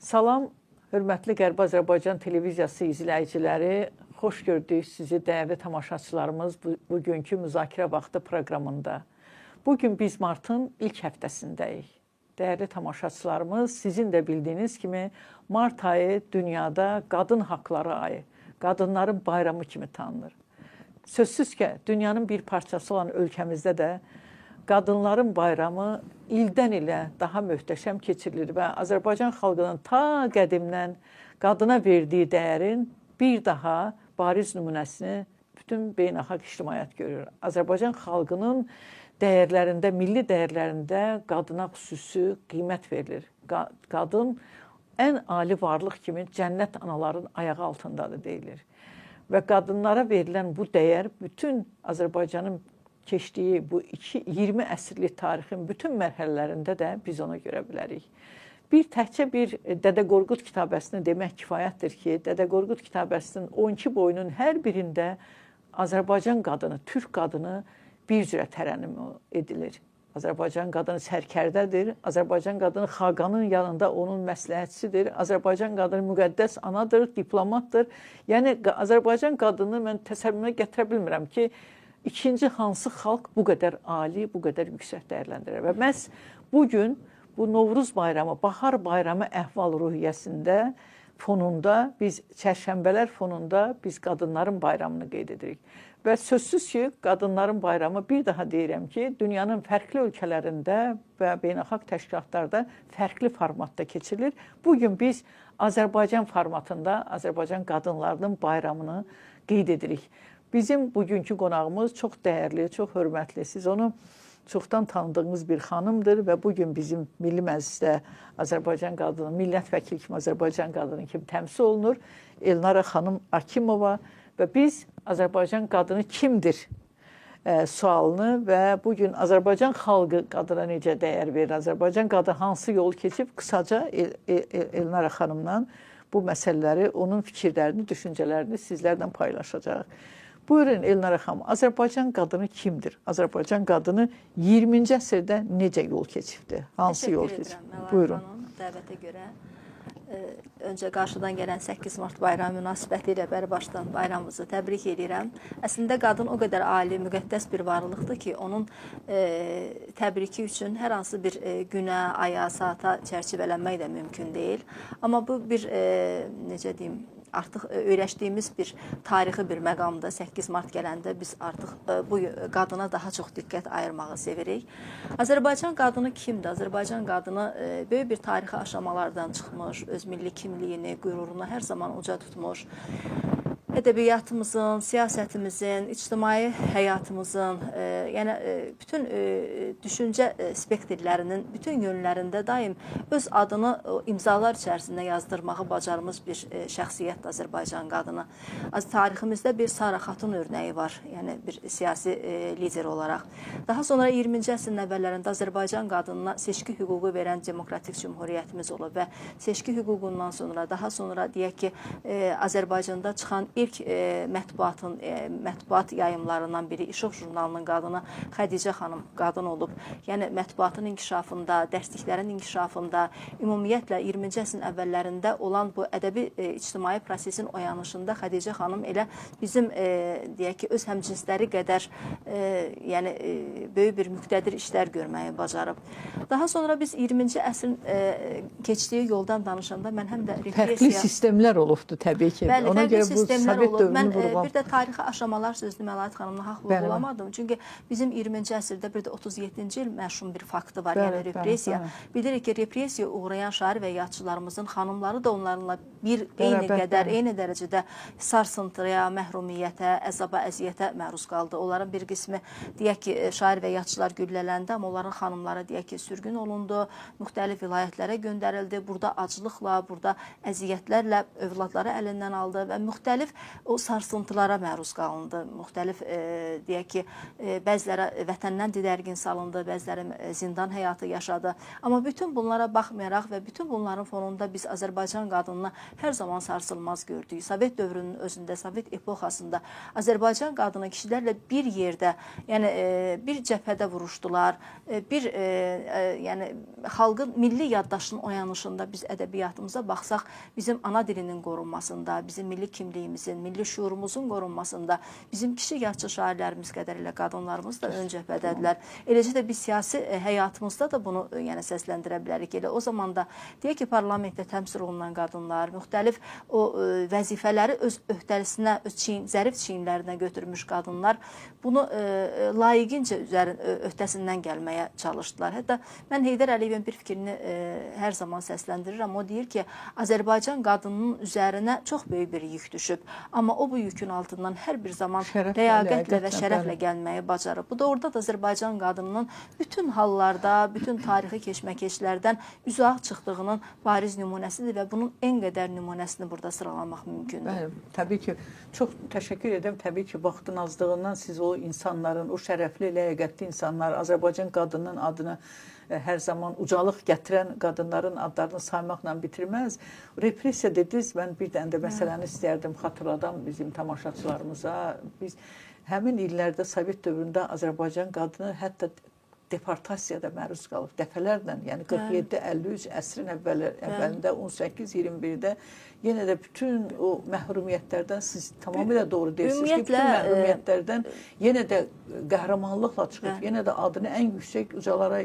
Salam, hörmətli Qərbi Azərbaycan televiziyası izləyiciləri. Xoş gördük sizi dəyərli tamaşaçılarımız bugünkü Müzakirə Vaxtı proqramında. Bugün biz martın ilk həftəsindəyik. Dəyərli tamaşaçılarımız, sizin də bildiyiniz kimi mart ayı dünyada qadın haqları ayı, qadınların bayramı kimi tanınır. Sözsüz ki, dünyanın bir parçası olan ölkəmizdə də qadınların bayramı ildən ilə daha möhtəşəm keçirilir və Azərbaycan xalqının ta qədimdən qadına verdiyi dəyərin bir daha bariz nümunəsini bütün beynəlxalq ictimaiyyət görür. Azərbaycan xalqının dəyərlərində, milli dəyərlərində qadına xüsusi qiymət verilir. Qadın ən ali varlıq kimi cənnət anaların ayağı altındadır deyilir. Və qadınlara verilən bu dəyər bütün Azərbaycanın keçdiyi bu 20 əsrlik tarixin bütün mərhələlərində də biz onu görə bilərik. Bir təkcə bir Dədə Qorqud kitabəsini demək kifayətdir ki, Dədə Qorqud kitabəsinin 12 boyunun hər birində Azərbaycan qadını, türk qadını bir cürə tərənnüm edilir. Azərbaycan qadını sərkərdədir, Azərbaycan qadını xaqanın yanında onun məsləhətçisidir, Azərbaycan qadını müqəddəs anadır, diplomatdır. Yəni Azərbaycan qadını mən təsəvvürümə gətirə bilmirəm ki, ikinci hansı xalq bu qədər ali, bu qədər yüksək dəyərləndirir. Və məhz bugün bu Novruz bayramı, bahar bayramı əhval-ruhiyyəsində fonunda, biz çərşənbələr fonunda biz qadınların bayramını qeyd edirik. Və sözsüz ki, qadınların bayramı bir daha deyirəm ki, dünyanın fərqli ölkələrində və beynəlxalq təşkilatlarda fərqli formatda keçirilir. Bugün biz Azərbaycan formatında Azərbaycan qadınlarının bayramını qeyd edirik. Bizim bugünkü qonağımız çox dəyərli, çox hörmətli. Siz onu çoxdan tanıdığınız bir xanımdır və bugün bizim Milli Məclisdə Azərbaycan qadını, millət vəkili kimi Azərbaycan qadını kimi təmsil olunur. Elnarə xanım Akimova və biz Azərbaycan qadını kimdir sualını və bugün Azərbaycan xalqı qadına necə dəyər verir, Azərbaycan qadını hansı yol keçib, qısaca Elnarə xanımdan bu məsələləri, onun fikirlərini, düşüncələrini sizlərlə paylaşacağıq. Buyurun Elnarə xanım, Azərbaycan qadını kimdir? Azərbaycan qadını 20-ci əsrdə necə yol keçibdir? Hansı yol keçib? Buyurun. Xanım, dəvətə görə. Öncə qarşıdan gələn 8 Mart bayramı münasibəti ilə bərbaşdan bayramımızı təbrik edirəm. Əslində qadın o qədər ali, müqəddəs bir varlıqdır ki, onun təbriki üçün hər hansı bir günə, aya, saata çərçivələnmək də mümkün deyil. Amma bu bir, necə deyim, artıq öyrəşdiyimiz bir tarixi bir məqamda 8 Mart gələndə biz artıq bu qadına daha çox diqqət ayırmağı sevirik. Azərbaycan qadını kimdir? Azərbaycan qadını böyük bir tarixi aşamalardan çıxmış, öz milli kimliyini, qürurunu hər zaman uca tutmuş. Ədəbiyyatımızın, siyasətimizin, ictimai həyatımızın, yəni bütün düşüncə spektrlərinin bütün yönlərində daim öz adını imzalar içərisində yazdırmağı bacarmış bir şəxsiyyətdir Azərbaycan qadını. Tariximizdə bir Sara Xatun örnəyi var, yəni bir siyasi lider olaraq. Daha sonra 20-ci əsrin əvvəllərində Azərbaycan qadınına seçki hüququ verən demokratik cümhuriyyətimiz olub və seçki hüququndan sonra, daha sonra deyək ki, Azərbaycanda çıxan ilk mətbuatın, mətbuat yayımlarından biri İşıq jurnalının qadını Xədicə xanım qadın olub. Yəni mətbuatın inkişafında, dərsliklərin inkişafında, ümumiyyətlə 20-ci əsrin əvvəllərində olan bu ədəbi ictimai prosesin oyanışında Xədicə xanım elə bizim deyək ki, öz həmcinsləri qədər yəni böyük bir müqtədir işlər görməyi bacarıb. Daha sonra biz 20-ci əsrin keçdiyi yoldan danışanda mən həm də repressiya... Fərqli sistemlər olubdur təbii ki. Bəli, ona görə bu olub. Mən bir də tarixi aşamalar sözünü Məlahət xanımla haqq vurğulamadım. Çünki bizim 20-ci əsrdə bir də 37-ci il məşhur bir faktı var, yəni repressiya. Bilirik ki, repressiyaya uğrayan şair və yazıçılarımızın xanımları da onlarla bir eyni qədər, eyni dərəcədə sarsıntıya, məhrumiyyətə, əzaba, əziyyətə məruz qaldı. Onların bir qismi, deyək ki, şair və yazıçılar güllələndi, amma onların xanımları, deyək ki, sürgün olundu, müxtəlif vilayətlərə göndərildi. Burada aclıqla, burada əziyyətlərlə övladları əlindən aldı və müxtəlif o sarsıntılara məruz qalındı. Müxtəlif deyək ki, bəziləri vətəndən didərgin salındı, bəziləri zindan həyatı yaşadı. Amma bütün bunlara baxmayaraq və bütün bunların fonunda biz Azərbaycan qadınını hər zaman sarsılmaz gördük. Sovet dövrünün özündə, Sovet epoxasında Azərbaycan qadını kişilərlə bir yerdə, yəni bir cəbhədə vuruşdular, bir yəni xalqın milli yaddaşının oyanışında biz ədəbiyyatımıza baxsaq, bizim ana dilinin qorunmasında, bizim milli kimliyimizin, milli şuurumuzun qorunmasında bizim kişi yadçı şairlərimiz qədər elə qadınlarımız da ön cəbhədədirlər. Eləcə də biz siyasi həyatımızda da bunu yəni səsləndirə bilərik. Elə o zaman da deyək ki, parlamentdə təmsil olunan qadınlar müxtəlif o vəzifələri öz öhdəsinə, öz zərif çiyinlərinə götürmüş qadınlar bunu layiqincə öhdəsindən gəlməyə çalışdılar. Hətta mən Heydər Əliyevin bir fikrini hər zaman səsləndirirəm. O deyir ki, Azərbaycan qadınının üzərinə çox böyük bir yük düşüb. Amma o bu yükün altından hər bir zaman ləyaqətlə və şərəflə gəlməyi bacarıb. Bu da orada da Azərbaycan qadınının bütün hallarda, bütün tarixi keşməkeşlərdən uzaq çıxdığının bariz nümunəsidir və bunun en qədər nümunəsini burada sıralamaq mümkündür. Bəli, təbii ki, çox təşəkkür edirəm. Təbii ki, vaxtın azlığından siz o insanların, o şərəfli, ləyaqətli insanlar, Azərbaycan qadınının adını hər zaman ucalıq gətirən qadınların adlarını saymaqla bitirməz. Repressiya dediniz, mən bir dənə də məsələni istərdim xatırladam bizim tamaşaçılarımıza. Biz həmin illərdə Sovet dövründə Azərbaycan qadını hətta deportasiyada məruz qalıb dəfələrlə, yəni 47-53 əsrin əvvəlində 18-21-də yenə də bütün o məhrumiyyətlərdən siz tamamilə doğru deyirsiniz ki, bütün məhrumiyyətlərdən yenə də qəhrəmanlıqla çıxıb, yenə də adını ən yüksək ucalara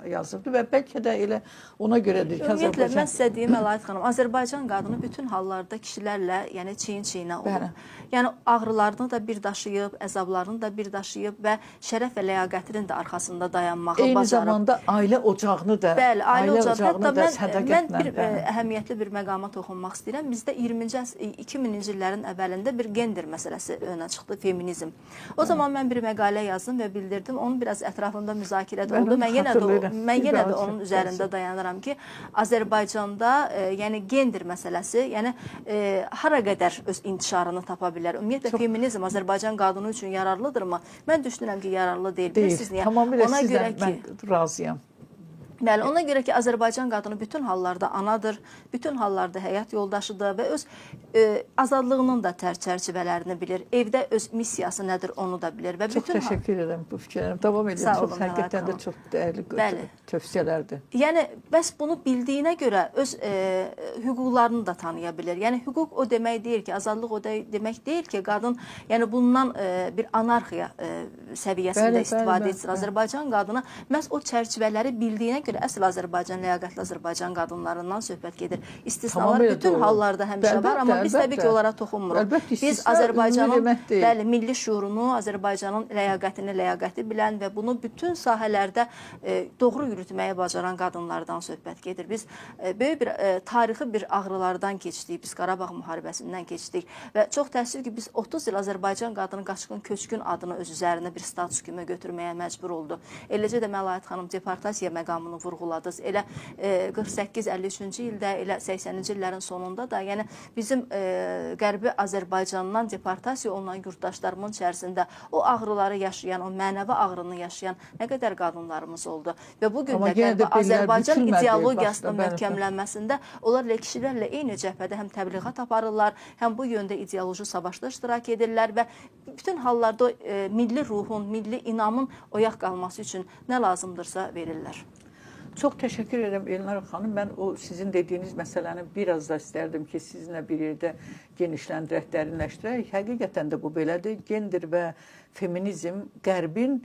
yazıbdı və bəlkə də elə ona görədir ki, Azərbaycan... Ümumiyyətlə, mən sizə deyim, Əlahət xanım, Azərbaycan qadını bütün hallarda kişilərlə, yəni çiyin-çiyinə olub. Yəni ağrılarını da bir daşıyıb, əzablarını da bir daşıyıb və şərəf və ləyaqətinin də arxasında dayanmağı bacarıb. Eyni zamanda ailə ocağını da, bəli, ailə ocağını da sədaqətlə. Mən bir əhəmiyyətli bir məqama toxunmaq istəyirəm. Bizdə 2000-ci illərin əvvəlində bir gender məsələsi önə çıxdı, feminizm. O zaman mən bir məqalə yazdım və bildirdim. Onun biraz ətrafında müzakirə də oldu. Mən yenə də onun üzərində dayanıram ki, Azərbaycanda yəni gender məsələsi, yəni hara qədər öz intişarını tapa bilər? Ümumiyyətlə feminizm Azərbaycan qadını üçün yararlıdırmı? Mən düşünürəm ki, yararlı deyil. Bilirsiniz niyə? Tamamilə sizlə mən razıyam. Bəli, ona görə ki, Azərbaycan qadını bütün hallarda anadır, bütün hallarda həyat yoldaşıdır və öz azadlığının da çərçivələrini bilir. Evdə öz missiyası nədir, onu da bilir. Və çox bütün təşəkkür edirəm bu fikirlərim. Davam edin. Çox, həqiqətən də çox dəyərli tövsiyələrdir. Yəni, bəs bunu bildiyinə görə öz hüquqlarını da tanıya bilir. Yəni, hüquq o demək deyil ki, azadlıq o demək deyil ki, qadın yəni bundan bir anarxiya səviyyəsində istifadə etsin. Azərbaycan qadını məhz o çərçivələri bildiyinə görə əsl Azərbaycan, ləyaqətli Azərbaycan qadınlarından söhbət gedir. İstisnalar bütün hallarda həmişə var, amma biz təbii ki, onlara toxunmuruq. Biz Azərbaycanın bəli, milli şuurunu, Azərbaycanın ləyaqətini ləyaqəti bilən və bunu bütün sahələrdə doğru yürütməyi bacaran qadınlardan söhbət gedir. Biz böyük bir tarixi bir ağrılardan keçdik, biz Qarabağ müharibəsindən keçdik və çox təəssüf ki, biz 30 il Azərbaycan qadını qaçqın köçkün adını öz üzərinə bir status kimi götürməyə məcbur oldu. Eləcə də Məlahət xanım deportasiya məqamını vurğuladınız. Elə 48-53-cü ildə, elə 80-ci illərin sonunda da, yəni bizim Qərbi Azərbaycandan deportasiya olunan yurtdaşlarımın içərisində o ağrıları yaşayan, o mənəvi ağrını yaşayan nə qədər qadınlarımız oldu. Və bu gün də Qərbi Azərbaycan ideologiyasının möhkəmlənməsində onlar kişilərlə eyni cəbhədə həm təbliğat aparırlar, həm bu yöndə ideoloji savaşda iştirak edirlər və bütün hallarda milli ruhun, milli inamın oyaq qalması üçün nə lazımdırsa verirlər. Çox təşəkkür edirəm Elnarə xanım. Mən o sizin dediyiniz məsələni biraz da istərdim ki, sizinlə bir yerdə genişləndirək, dərinləşdirək. Həqiqətən də bu belədir. Gender və feminizm Qərbin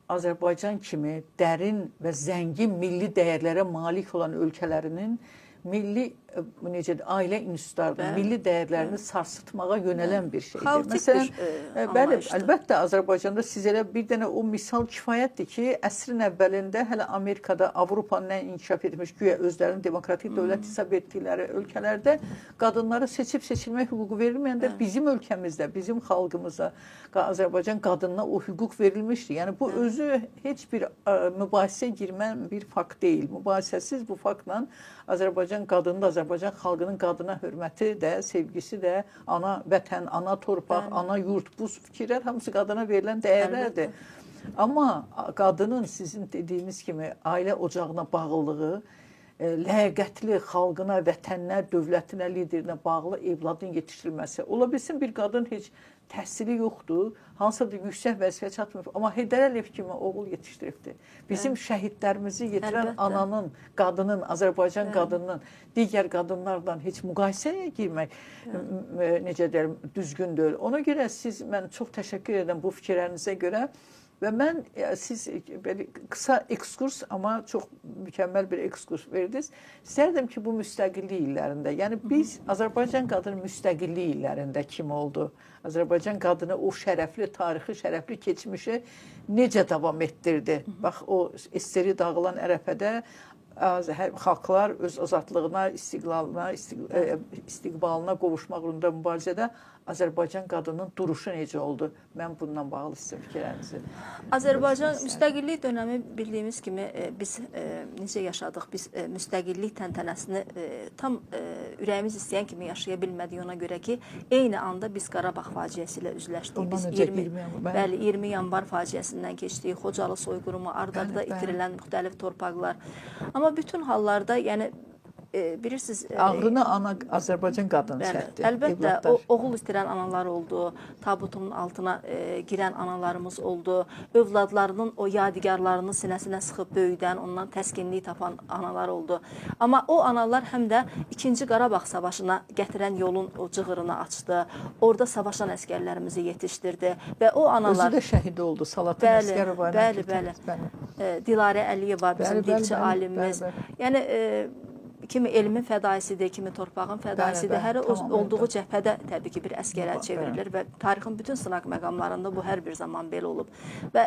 Azərbaycan kimi dərin və zəngin milli dəyərlərə malik olan ölkələrinin milli necə ailə institutlarının milli dəyərlərini sarsıtmağa yönələn bir şeydir. Məsələn, bəli, əlbəttə Azərbaycanda siz elə bir dənə o misal kifayətdir ki, əsrin əvvəlində hələ Amerikada, Avropanın ən inkişaf etmiş, güya özlərinin demokratik dövlət hesab etdikləri ölkələrdə qadınlara seçib seçilmək hüququ verilməyəndə bizim ölkəmizdə, bizim xalqımıza, Azərbaycan qadınına o hüquq verilmişdi. Yəni bu özü heç bir mübahisəyə girmən bir fakt deyil. Mübahisəsiz bu faktla Azərbaycan qadını da Azərbaycan xalqının qadına hörməti də, sevgisi də, ana vətən, ana torpaq, ana yurt, bu fikirlər hamısı qadına verilən dəyərlərdir. Amma qadının sizin dediyiniz kimi ailə ocağına bağlılığı, ləyaqətli xalqına, vətəninə, dövlətinə, liderinə bağlı evladın yetişdirilməsi. Ola bilsin bir qadın heç təhsili yoxdur, hansısa da yüksək vəzifəyə çatmayıb, amma Heydər Əliyev kimi oğul yetişdiribdir. Bizim şəhidlərimizi yetirən ananın, qadının, Azərbaycan qadınının digər qadınlardan heç müqayisəyə girmək, necə deyim, düzgün deyil. Ona görə siz, mən çox təşəkkür edirəm bu fikirlərinizə görə. Və mən, siz belə qısa ekskurs, amma çox mükəmməl bir ekskurs verdiniz. İstərdim ki, bu müstəqillik illərində, yəni biz Azərbaycan qadını müstəqillik illərində kim oldu? Azərbaycan qadını o şərəfli, tarixi şərəfli keçmişi necə davam etdirdi? Bax, o SSR dağılan ərəfədə xalqlar öz azadlığına, istiqlalına, istiqbalına qovuşmaq uğrunda mübarizədə Azərbaycan qadının duruşu necə oldu? Mən bundan bağlı sizin fikirlərinizi. Azərbaycan müstəqillik dönəmi bildiyimiz kimi biz necə yaşadıq? Biz müstəqillik təntənəsini tam ürəyimiz istəyən kimi yaşaya bilmədik, ona görə ki, eyni anda biz Qarabağ faciəsi ilə üzləşdik. Biz 20 yanvar faciəsindən keçdik, Xocalı soyqırımı, ard-arda itirilən müxtəlif torpaqlar. Amma bütün hallarda, yəni bilirsiniz, ağrını ana Azərbaycan qadını çəkdi. Əlbəttə, o oğul itirən analar oldu, tabutunun altına girən analarımız oldu, övladlarının o yadigarlarını sinəsinə sıxıb böyüdən, ondan təskinlik tapan analar oldu. Amma o analar həm də 2-ci Qarabağ savaşına gətirən yolun o cığırını açdı, orada savaşan əskərlərimizi yetişdirdi və o analar... Özü də şəhid oldu, Salatın Əsgərova. Bəli, bəli. Dilarə Əliyeva, bizim dilçi alimimiz. Yəni, kimi elmin fədaisidir, kimi torpağın fədaisidir. Hər olduğu cəbhədə təbii ki, bir əskərə çevrilir və tarixin bütün sınaq məqamlarında bu hər bir zaman belə olub. Və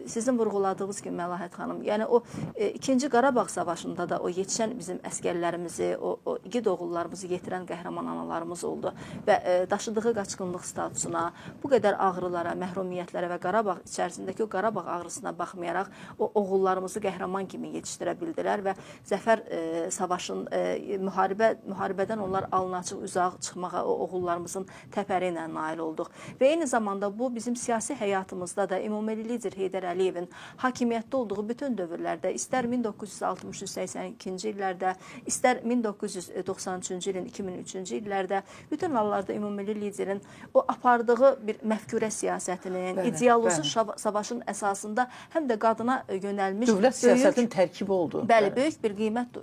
sizin vurğuladığınız kimi Məlahət xanım, yəni o 2-ci Qarabağ savaşında da o yetişən bizim əskərlərimizi, o igid oğullarımızı yetirən qəhrəman analarımız oldu və daşıdığı qaçqınlıq statusuna, bu qədər ağrılara, məhrumiyyətlərə və Qarabağ içərisindəki o Qarabağ ağrısına baxmayaraq o oğullarımızı qəhrəman kimi yetişdirə bildilər və zəfər savaşı müharibədən onlar alnı-açıq, üzağ çıxmağa o oğullarımızın təpəri ilə nail olduq. Və eyni zamanda bu bizim siyasi həyatımızda da ümummilli lider Heydər Əliyevin hakimiyyətdə olduğu bütün dövrlərdə, istər 1963-82-ci illərdə, istər 1993-cü ilin 2003-cü illərdə, bütün hallarda ümummilli liderin o apardığı bir məfkurə siyasətinin, ideoloji savaşın əsasında həm də qadına yönəlmiş dövlət siyasətinin tərkibi oldu. Bəli, böyük bir qiymət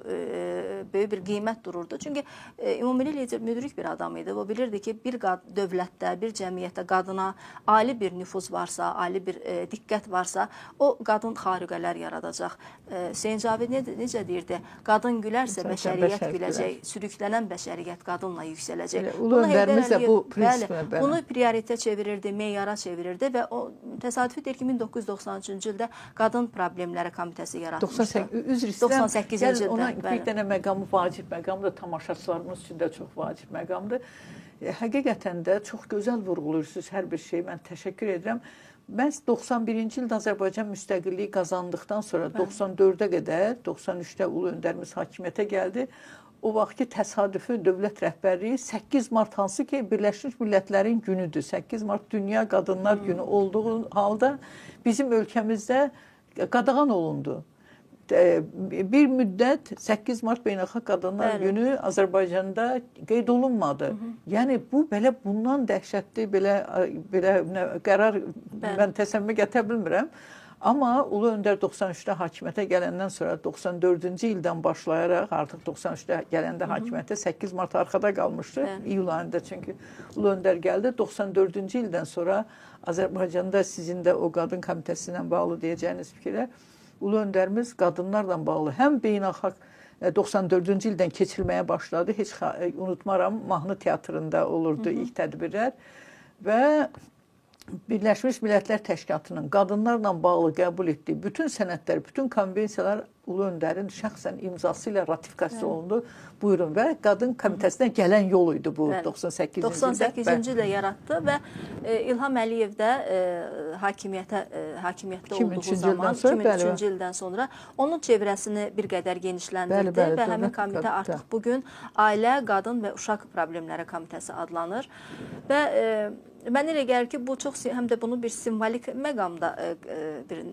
böyük bir qiymət dururdu. Çünki ümummilli lider müdrik bir adam idi. O bilirdi ki, bir dövlətdə, bir cəmiyyətdə qadına ali bir nüfuz varsa, ali bir diqqət varsa, o qadın xariqələr yaradacaq. Hüseyn Cavid necə deyirdi? Qadın gülərsə bəşəriyyət gülərək, sürüklənən bəşəriyyət qadınla yüksələcək. Ulu öndərimiz də bu prinsipə, bunu prioritetə çevirirdi, meyara çevirirdi və o təsadüfi deyir ki, 1993-cü ildə Qadın Problemləri Komitəsi yaratmışdı. 98-ci ildə. Ona bir dənə məqamı, vacib məqamdır, tamaşaçılarımız üçün də çox vacib məqamdır. Həqiqətən də çox gözəl vurğuluyursunuz hər bir şeyi, mən təşəkkür edirəm. Məhz 91-ci ildə Azərbaycan müstəqilliyi qazandıqdan sonra 94-ə qədər, 93-də Ulu Öndərimiz hakimiyyətə gəldi. O vaxtki təsadüfi dövlət rəhbərliyi 8 mart hansı ki Birləşmiş Millətlərin günüdür. 8 mart Dünya Qadınlar Günü olduğu halda bizim ölkəmizdə qadağan olundu. Bir müddət 8 mart Beynəlxalq Qadınlar Günü Azərbaycanda qeyd olunmadı. Yəni bu belə bundan dəhşətli belə qərar mən təsəvvür gətirə bilmirəm. Amma Ulu Öndər 93-də hakimiyyətə gələndən sonra 94-cü ildən başlayaraq artıq 93-də gələndə hakimiyyətə 8 mart arxada qalmışdı. İyul ayında çünki Ulu Öndər gəldi. 94-cü ildən sonra Azərbaycanda sizin də o qadın komitəsi ilə bağlı deyəcəyiniz fikirlər Ulu Öndərimiz qadınlarla bağlı həm beynəlxalq 94-cü ildən keçirməyə başladı. Heç unutmaram, Mahnı Teatrında olurdu ilk tədbirlər və Birləşmiş Millətlər Təşkilatının qadınlarla bağlı qəbul etdiyi bütün sənədlər, bütün konvensiyalar Ulu Öndərin şəxsən imzası ilə ratifikasiya olundu. Buyurun, və Qadın Komitəsinə gələn yol idi bu 98-ci ildə. 98-ci ildə yaratdı və İlham Əliyev də hakimiyyətdə olduğu zaman 2003-cü ildən sonra onun çevrəsini bir qədər genişləndirdi və həmin komitə artıq bugün Ailə, Qadın və Uşaq Problemləri Komitəsi adlanır. Və mən elə gəlir ki, bu çox, həm də bunu bir simvolik məqamda bir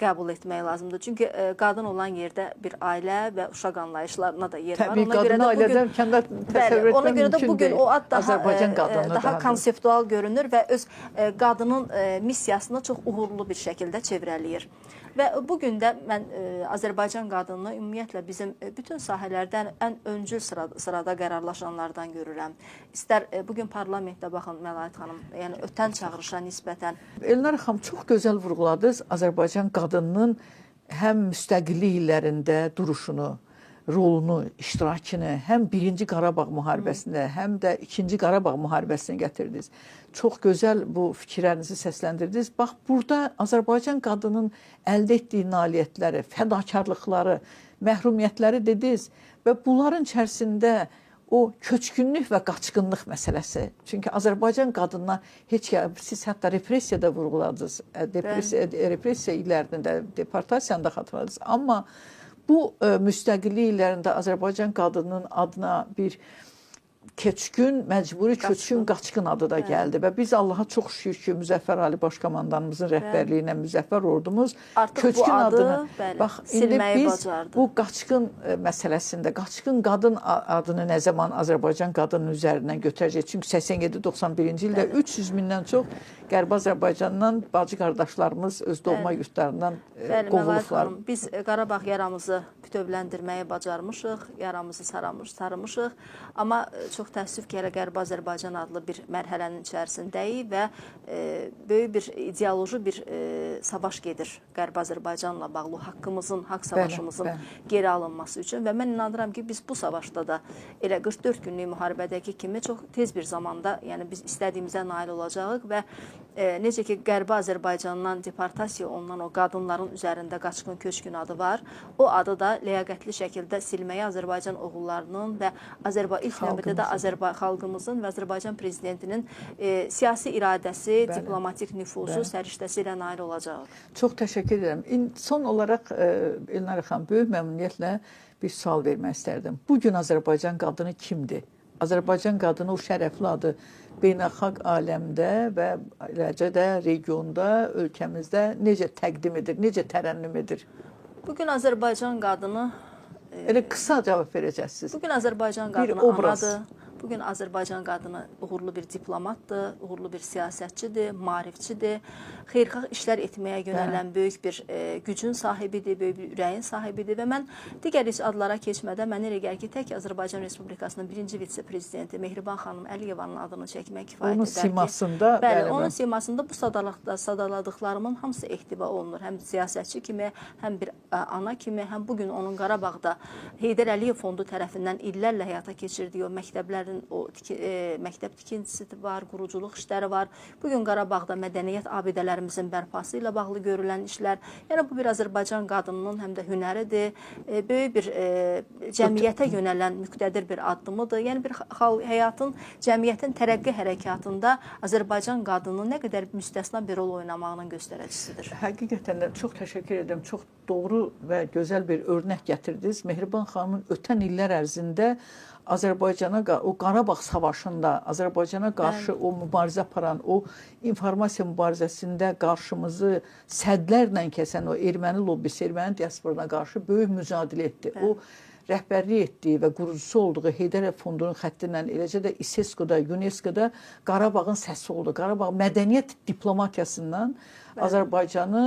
qəbul etmək lazımdır. Çünki qadın olan yerdə bir ailə və uşaq anlayışlarına da yer var. Ona görə də bugün, bəli, ona görə də bugün o ad daha konseptual görünür və öz qadının missiyasını çox uğurlu bir şəkildə çevrələyir. Və bugün də mən Azərbaycan qadınını ümumiyyətlə bizim bütün sahələrdən ən öncül sırada qərarlaşanlardan görürəm. İstər bugün parlamentdə baxın Məlahət xanım, yəni ötən çağırışa nisbətən. Elnarə xanım, çox gözəl vurğuladınız Azərbaycan qadınının həm müstəqillik illərində duruşunu, rolunu, iştirakını, həm Birinci Qarabağ müharibəsində, həm də İkinci Qarabağ müharibəsini gətirdiniz. Çox gözəl bu fikirlərinizi səsləndirdiniz. Bax, burada Azərbaycan qadının əldə etdiyi nailiyyətləri, fədakarlıqları, məhrumiyyətləri dediniz və bunların içərisində o köçkünlük və qaçqınlıq məsələsi. Çünki Azərbaycan qadınına heç siz hətta repressiyada vurğuladınız, repressiya illərində, deportasiyanı da xatırladınız. Amma bu müstəqillik illərində Azərbaycan qadınının adına bir keçkün, məcburi köçkün, qaçqın adı da gəldi. Və biz Allaha çox şükür ki, Müzəffər Ali Başkomandanımızın rəhbərliyi ilə Müzəffər ordumuz artıq köçkün bu adı, adını, bəli, bax, indi biz bacardı. Bu qaçqın məsələsində, qaçqın qadın adını nə zaman Azərbaycan qadının üzərindən götürəcək? Çünki 87-91-ci ildə 300 mindən çox Qərbi Azərbaycandan bacı qardaşlarımız öz doğma yurtlarından qovulublar. Biz Qarabağ yaramızı bütövləndirməyi bacarmışıq, yaramızı sarımışıq. Amma çox təəssüf ki, hələ Qərbi Azərbaycan adlı bir mərhələnin içərisindəyik və böyük bir ideoloji bir savaş gedir Qərbi Azərbaycanla bağlı haqqımızın, haqq savaşımızın geri alınması üçün. Və mən inanıram ki, biz bu savaşda da elə 44 günlük müharibədəki kimi çox tez bir zamanda, yəni biz istədiyimizə nail olacağıq və necə ki, Qərbi Azərbaycandan deportasiya olunan o qadınların üzərində qaçqın köçkün adı var, o adı da ləyaqətli şəkildə silməyə Azərbaycan oğullarının və ilk növbədə də xalqımızın və Azərbaycan prezidentinin siyasi iradəsi, diplomatik nüfuzu, səriştəsi ilə nail olacaq. Çox təşəkkür edirəm. Son olaraq Elnarə xanım, böyük məmnuniyyətlə bir sual vermək istərdim. Bugün Azərbaycan qadını kimdir? Azərbaycan qadını o şərəfli adı beynəlxalq aləmdə və eləcə də regionda, ölkəmizdə necə təqdim edir, necə tərənnüm edir? Bugün Azərbaycan qadını... Elə qısa cavab verəcəksiniz. Bugün Azərbaycan qadını anadır. Bugün Azərbaycan qadını uğurlu bir diplomatdır, uğurlu bir siyasətçidir, maarifçidir, xeyirxah işlər etməyə yönələn böyük bir gücün sahibidir, böyük bir ürəyin sahibidir və mən digər heç adlara keçmədən mənə elə gəlir ki, tək Azərbaycan Respublikasının birinci vitse-prezidenti Mehriban xanım Əliyevanın adını çəkmək kifayət onun edər ki, simasında, bəli, onun simasında bu sadaladıqlarımın hamısı ehtiva olunur. Həm siyasətçi kimi, həm bir ana kimi, həm bugün onun Qarabağda Heydər Əliyev Fondu tərəfindən illərlə həyata keçirdiyi o məktəblərin o məktəb tikintisi var, quruculuq işləri var. Bugün Qarabağda mədəniyyət abidələrimizin bərpası ilə bağlı görülən işlər. Yəni bu bir Azərbaycan qadınının həm də hünəridir. Böyük bir cəmiyyətə yönələn müqtədir bir addımıdır. Yəni bir həyatın, cəmiyyətin tərəqqi hərəkatında Azərbaycan qadının nə qədər müstəsna bir rol oynamağının göstəricisidir. Həqiqətən də çox təşəkkür edirəm. Çox doğru və gözəl bir örnək gətirdiniz. Mehriban xanımın ötən illər ərzində Azərbaycana, o Qarabağ savaşında Azərbaycana qarşı o mübarizə aparan, o informasiya mübarizəsində qarşımızı sədlərlə kəsən o erməni lobbisi, erməni diasporuna qarşı böyük mücadilə etdi. O rəhbərlik etdiyi və qurucusu olduğu Heydər Əliyev Fondunun xətti ilə, eləcə də İSESKO-da, UNESCO-da Qarabağın səsi oldu. Qarabağ mədəniyyət diplomatiyasından Azərbaycanı,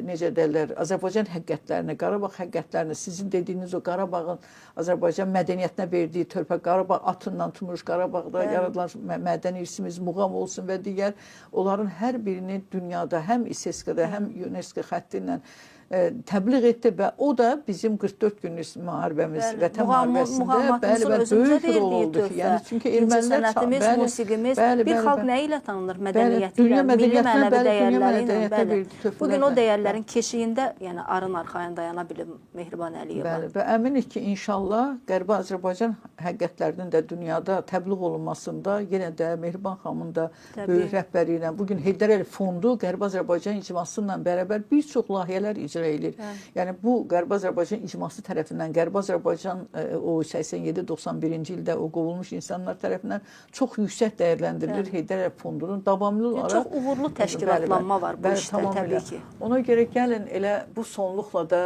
necə deyirlər, Azərbaycan həqiqətlərini, Qarabağ həqiqətlərini, sizin dediyiniz o Qarabağın Azərbaycan mədəniyyətinə verdiyi törpə, Qarabağ atından tutmuş, Qarabağda yaradılan mədəni irsimiz, muğam olsun və digər, onların hər birini dünyada həm İSESKO-da, həm UNESCO xətti ilə təbliğ etdi və o da bizim 44 günlük müharibəmiz, vətən müharibəsində bəli, bəli, böyük rol oldu ki, yəni çünki ermənilər sənətimiz, musiqimiz, bir xalq nə ilə tanınır? Mədəniyyəti ilə, milli mənəvi dəyərləri ilə, bəli. Bugün o dəyərlərin keşiyində, yəni arın arxayın dayana bilir Mehriban Əliyeva. Bəli, və əminik ki, inşallah Qərbi Azərbaycan həqiqətlərinin də dünyada təbliğ olunmasında yenə də Mehriban xanımın da böyük rəhbəri ilə bugün Heydər Əliyev Fondu Qərbi Azərbaycan icması ilə bərabər bir çox layihələr icra edir. Yəni bu Qərbi Azərbaycan icması tərəfindən, Qərbi Azərbaycan o 87-91-ci ildə o qovulmuş insanlar tərəfindən çox yüksək dəyərləndirilir Heydər Əliyev Fondunun davamlı olaraq. Çox uğurlu təşkilatlanma var bu işdə təbii ki. Ona görə gəlin elə bu sonluqla da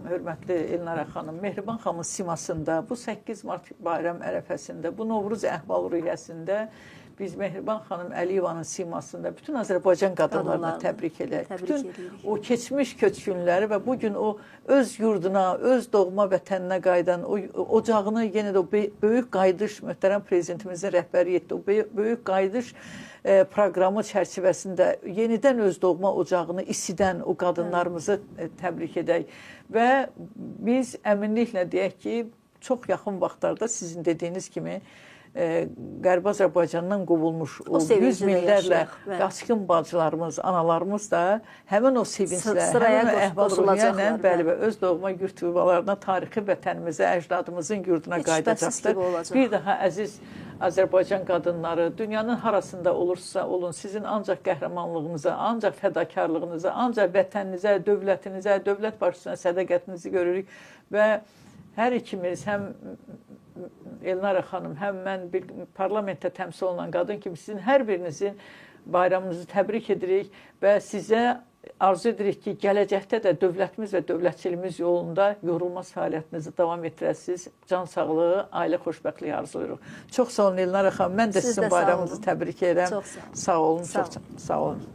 hörmətli Elnarə xanım, Mehriban xanımın simasında, bu 8 Mart bayram ərəfəsində, bu Novruz əhval-ruhiyyəsində biz Mehriban xanım Əliyevanın simasında bütün Azərbaycan qadınlarını təbrik edək. Bütün o keçmiş köçkünləri və bugün o öz yurduna, öz doğma vətəninə qayıdan, o ocağını yenə də o böyük qayıdış, möhtərəm prezidentimizin rəhbəri etdi, o böyük qayıdış proqramı çərçivəsində yenidən öz doğma ocağını isidən o qadınlarımızı təbrik edək. Və biz əminliklə deyək ki, çox yaxın vaxtlarda sizin dediyiniz kimi Qərbi Azərbaycandan qovulmuş o yüz minlərlə qaçqın bacılarımız, analarımız da həmin o sevinclə, həmin o əhval-ruhiyyə ilə bəli və öz doğma yurt yuvalarına, tarixi vətənimizə, əcdadımızın yurduna qayıdacaqdır. Bir daha əziz Azərbaycan qadınları, dünyanın harasında olursa olun, sizin ancaq qəhrəmanlığınıza, ancaq fədakarlığınıza, ancaq vətəninizə, dövlətinizə, dövlət başçısına sədaqətinizi görürük və hər ikimiz, həm Elnarə xanım, həm mən bir parlamentdə təmsil olunan qadın kimi sizin hər birinizin bayramınızı təbrik edirik və sizə arzu edirik ki, gələcəkdə də dövlətimiz və dövlətçiliyimiz yolunda yorulmaz fəaliyyətinizi davam etdirəsiniz. Can sağlığı, ailə xoşbəxtliyi arzulayırıq. Çox sağ olun Elnarə xanım, mən də sizin bayramınızı təbrik edirəm. Sağ olun, çox sağ olun.